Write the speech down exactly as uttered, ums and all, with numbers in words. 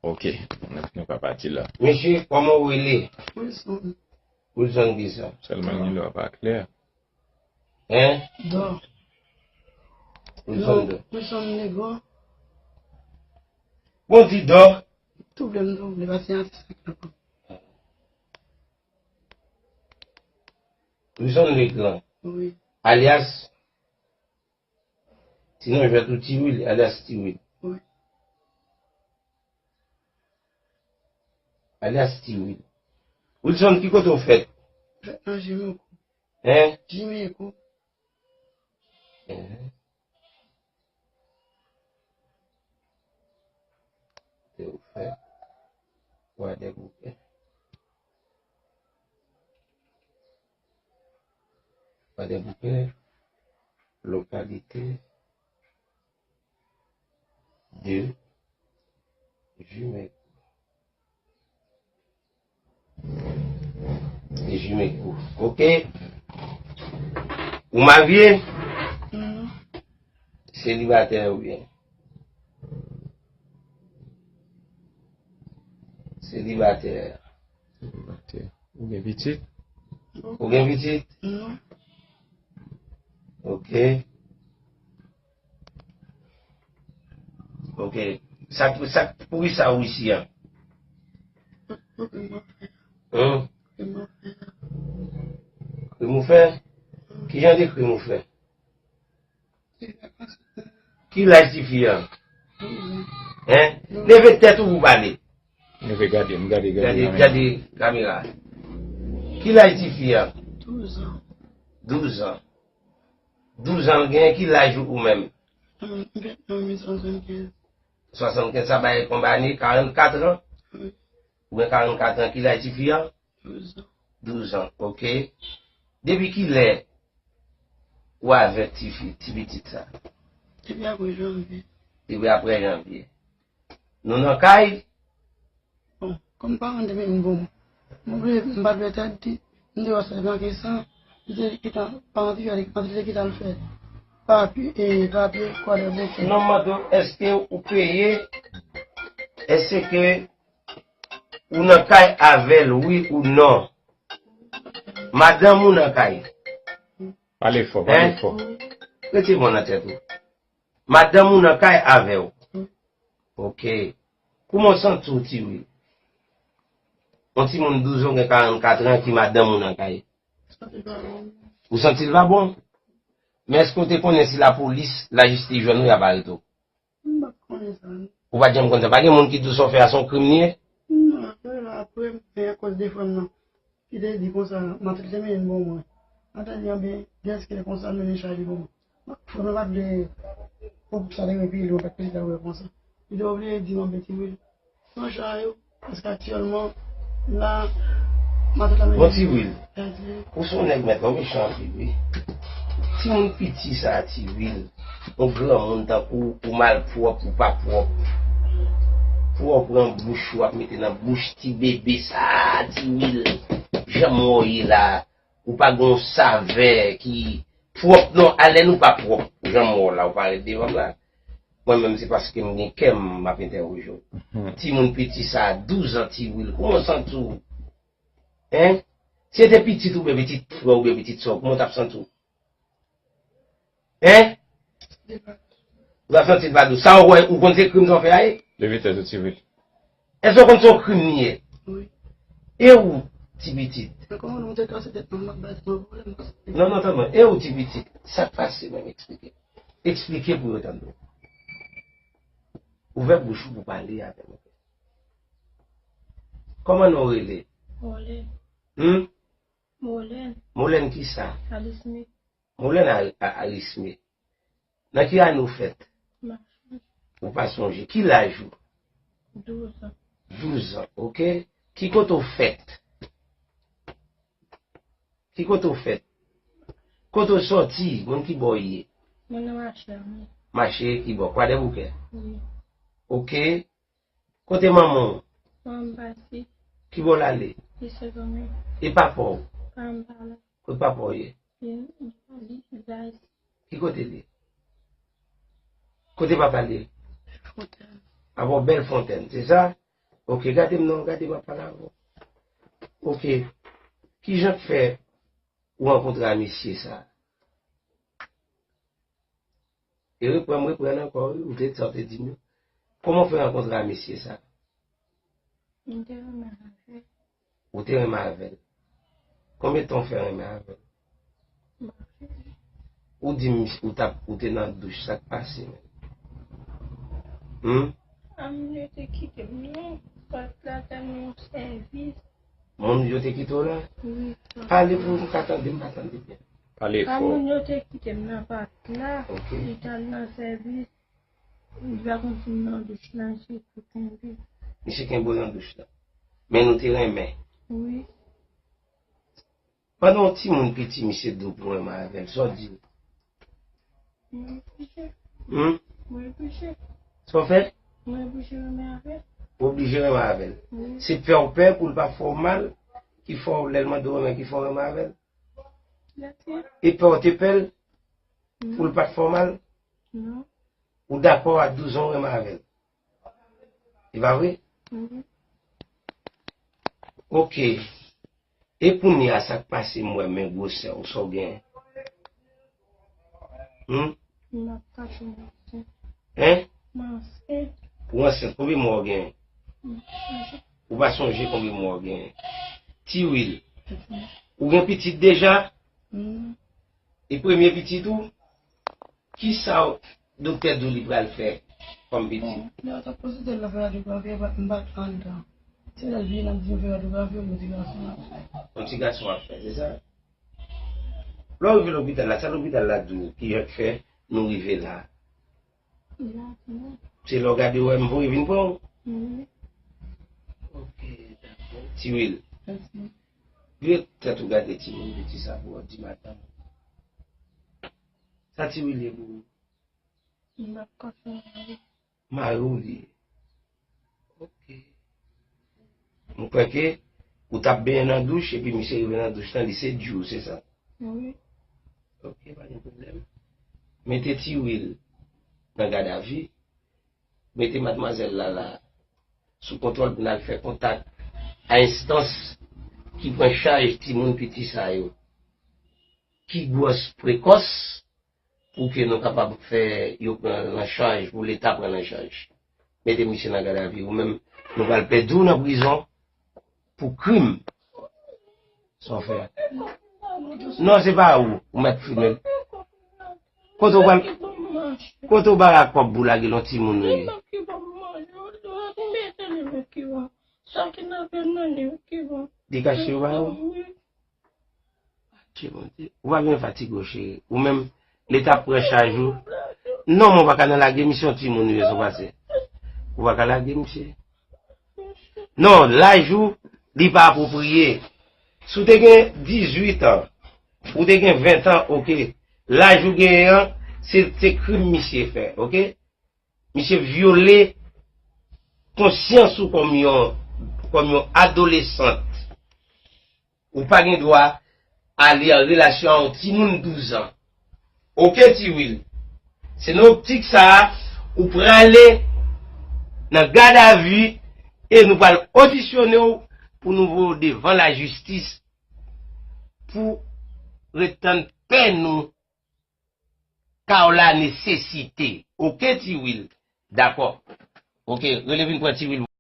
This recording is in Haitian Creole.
Ok, nou, nou ka pati la. Mesye, kòman w rele? Wilson. Wilson kisa? Sèlman nimewo a pa klè. Hein? Dò. Wilson Dò. Wilson Negro. Bon, di Dò. Tou vle m tou vle, pa se yon atis. Wilson Legrand. Wi. Alyas, sinon jwèt ou Tiwil, alyas Tiwil. Wi. Alyas Tiwil. Wilson, ki kote w fèt? Fèt nan Jimeko. Hein? Jimeko. Hein? Kote w fèt? Kwadèboukè. Kwadèboukè, lokalite de Jimeko. De Jimeko. Ok. Ou marye? Non. Selibatè oubyen? Selibatè. Selibatè. Ou gen pitit? Ou gen pitit? Non. Ok. Ok. Sa, sa, poukisa ou isi a? Hum? Krim ou fè? Kijan de krim ou fè? Ki laj tifi a? Hein? Leve tèt ou pou pale. Leve gade m, gade, gade Gade, kamera. Gade kamera. Ki laj tifi a? Douz an. Douz an. Douz an, gen ki laj ou menm? Mwen, mwen, mwen, swasannkenz. Swasannkenz, sa bay konbyen ane? Karannkat an? Wi. Ou gen karannkat an, ki laj tifi a? Douz an. Douz an, ok. Depi kilè ou avè tifi, ti pitit sa? Depi apre janvye. Depi apre janvye. Nou nan kay? Bon, kòm paran te vin bon, mwen vle, m pa t vle tèt di, m te wè sèlman ke sa, m te kite paran ti fè, m te kite al fè papye, e papye, kwadèboukè. Non, m mande w, èske ou peye? Èske ou nan kay avè l, wi ou non? Madanm ou nan kay? Pale fò, pale Hein? fò. Rete bon nan tèt ou. Madanm ou nan kay avè w. Ok. Kouman w santi w, Tiwil? Yon timoun douz an, gen karannkat an, ki madanm ou nan kay. Santi pa bon. Ou santi l pa bon? Men èske w te konnen si lapolis, lajistis jwenn ou, y ap arete w? M pa t konnen sa, non. Ou pa t janm konn sa? Pa gen moun ki di w sa w fè a se yon krim li ye? Non, apre la, apre, men akoz de frè m nan. Ki te di konsa, matant te mennen l ban mwen. Matant di, anben, dèske l konsa, l mennen chaj li ban mwen. Frè m nan pa t vle, pou sa te gen pil, mwen pa t pitit la wè konsa. Li te oblije di m, anben, Tiwil, pran chaj ou, paske aktyèlman, la, matant la mennen Bon, Tiwil, Pèdi. Ou se yon nèg mèt, ou mechan anpil, wi. Timoun piti sa, Tiwil. Yon granmoun tankou ou, ou malpwòp, ou pa pwòp. Pou w pran bouch ou ap mete nan bouch ti bebe sa, Tiwil. Jan m wè w ye la, ou pa gen yon savè ki pwòp non, alè nou pa pwòp. Jan m wè w la, ou parèt devan m la. Mwen menm, se paske m gen kè m, m ap entèwoje w. Mhm. Timoun piti sa, douz an, Tiwil. Kouman w santi w? Hein? Si se te pitit ou, oubyen pitit frè w, oubyen pitit sè w, kouman w t ap santi w? Hein? Ou t ap santi l pa dous. Sa w wè, ou konn se krim sa w fè a ye? Leve tèt ou, Tiwil. Èske w konn se yon krim li ye? Wi. E ou, ti pitit? Men kòman nou te kase tèt nou, m ap bay tèt mwen pwoblèm, paske Non, non, tann mwen. E ou, ti pitit? Sa k pase menm, eksplike. Eksplike pou yo tann ou. Ouvè bouch ou pou pale avè mwen. Kòman non w rele? Molène. Hmm? Molène. Molène kisa? Alisme. Molène Al-, A-, Alisme. Nan ki ane w fèt? Mach. Ou pa sonje. Ki laj ou? Douz an. Douz an, ok. Ki kote w fèt? Ki kote w fèt? Kote w sòti? Mwen ki bò w ye? Mwen nan mache a, wi. Mache ki bò? Kwadèboukè? Wi. Ok. Kote manman w? Manman m pati. Ki bò l ale? Li se zanmi. E papa w? Papa m pa la. Kote papa w ye? Li, li, li, li, Ki kote l ye? Kote papa l ye? Fontèn. Abò Bèl Fontèn, se sa? Ok, gade m non, gade m ap pale avè w. Ok, kijan k fè ou rankontre a mesye sa? E reprann, reprann ankò, wi, ou te, sa w te di m yo. Kòman w fè rankontre a mesye sa? M te renmen avè l. Ou te renmen avè l. Konbyen tan w fè renmen avè l? M pa fè. Ou di m ou t ap, ou te nan douch, sa k pase menm? Hmm? A, moun yo te kite m nan pòt la, te nan yon sèvis. Moun yo te kite w la? Wi. Pale pou m ka tande, m pa tande byen. Pale fò. A, moun yo te kite m nan pòt la, ok, li t al nan sèvis. Li pa konn si m nan douch la, misye te kenbe. Misye kenbe w nan douch la. Men nou te renmen. Wi. Pandan yon timoun piti, misye di w pou w renmen avè l, sa w di l? Mwen oblije. Hmm? Mwen oblije. Sa w fè? Mwen oblije renmen avè l. Ou oblije renmen avè l. Wi. Se pè w pè pou l pa fè w mal, ki fè w, lè l mande w renmen, ki fè w renmen avè l? Dakò. E pè w te pè l pou l pa t fè w mal? Non. Ou dakò a douz an w renmen avè l? E pa vre? Mhm. Ok. E kounye a, sa k pase, m wè men gwosè w, sa w genyen? Hmm? M ap kache m ansent. Hein? M ansent. Ou ansent, konbyen mwa w genyen? M pa sonje. Ou pa sonje konbyen mwa w genyen? Tiwil. Mhm. Ou gen pitit deja? Mhm. E premye pitit ou? Kisa w, doktè di w li pral fè kòm pitit? Bon, lè yo t ap konsilte l nan fè radyografi, m pa t anndan. Se lè l vini nan di yo fè radyografi, yo di gason ap fè. Yon ti gason ap fè, se sa? Lè w rive lopital la, sa lopital la di w ki jan k fè nou rive la? Se lè w gade w wè m voye vin pran w? Wi. Ok, dakò. Tiwil. Mèsi. Vire tèt ou gade timoun piti sa pou w di madanm. Sa Tiwil ye pou ou? M ap konfime. Mari w li ye. Ok. M kwè ke ou t ap benyen nan douch, epi misye rive nan douch lan, li sedui w, se sa? Wi. Ok, pa gen pwoblèm. Mete Tiwil nan gadavi. Mete madmwazèl la, la sou kontwòl pou n al fè kontak a enstans ki pran chaj timoun piti sa yo, ki gwòs prekòs, pou ke nou kapab fè yo pran l an chaj, pou Leta pran l an chaj. Mete misye nan gadavi, ou menm, nou pral pèdi w nan prizon pou krim. Sa w fè a? Non, se pa ou, ou mèt fimen l. Kote w pral, kote w ba kòb pou lage l yon timoun ou ye? Sa ki nan ven nan li, ki bon. Li kache yo ba ou? Wi. Adje Bondye. Ou pa gen fatige, cheri. Ou menm, Leta pran chaj ou. Non, men w pa ka nan lage misye, yon timoun ou ye, sa w pase. Ou pa ka lage misye. Non, laj ou, li pa apwopriye. Si w te gen dizuit an, ou te gen ven an, ok. Laj ou genyen an, se, se krim misye fè, ok? Misye vyole konsyans ou kòm yon, kòm yon adolesant. Ou pa gen dwa ale an relasyon a yon timoun douz an. Ok, Tiwil? Se nan optik sa a, ou prale nan gadavi e nou pral odisyone w pou nou voye w devan lajistis pou ret tann pèn ou ka w la nesesite. Ok, Tiwil? Dakò. Ok, rele vin pran Tiwil.